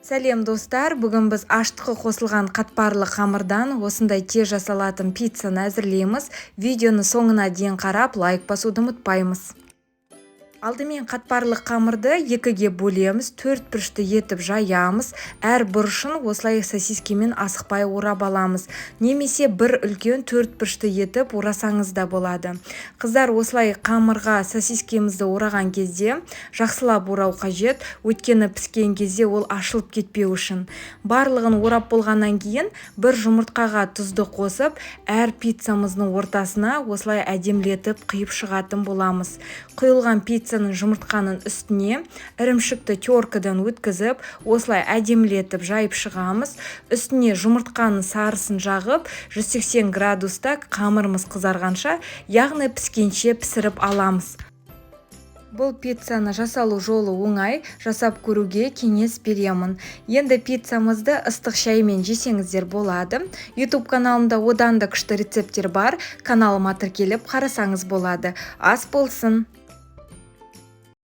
Сәлем, достар! Бүгін біз ашытқы қосылған қатпарлы қамырдан осындай тез жасалатын пиццаны әзірлейміз. Видеоны соңына дейін қарап, лайк басуды ұмытпаймыз. Алдымен қатпарлы қамырды екіге бөлеміз, төрт бұрышты етіп жаямыз. Әр бұрышын осылай сосискемен асықпай орап аламыз немесе бір үлкен төрт бұрышты етіп орасаңыз да болады. Қыздар, осылай қамырға сосискемізді ораған кезде жақсылап орау қажет, өйткені піскен кезде ол ашылып кетпеу үшін. Барлығын орап болғаннан кейін бір жұмыртқаға тұзды қосып, әр пиццамыздың ортасына осылай әдемілетіп құйып шығатын боламыз. Құйылған пиццаның жұмыртқаның үстіне ірімшікті теркадан өткізіп, осылай әдемілетіп жайып шығамыз. Үстіне жұмыртқаның сарысын жағып, 180 градуста қамырымыз қызарғанша, яғни піскенше пісіріп аламыз. Бұл пиццаны жасалу жолы оңай, жасап көруге кеңес беремін. Енді пиццамызды ыстық шаймен жесеңіздер болады. YouTube каналымда одан да күшті рецепттер бар, каналыма тіркеліп қарасаңыз болады. Ас болсын!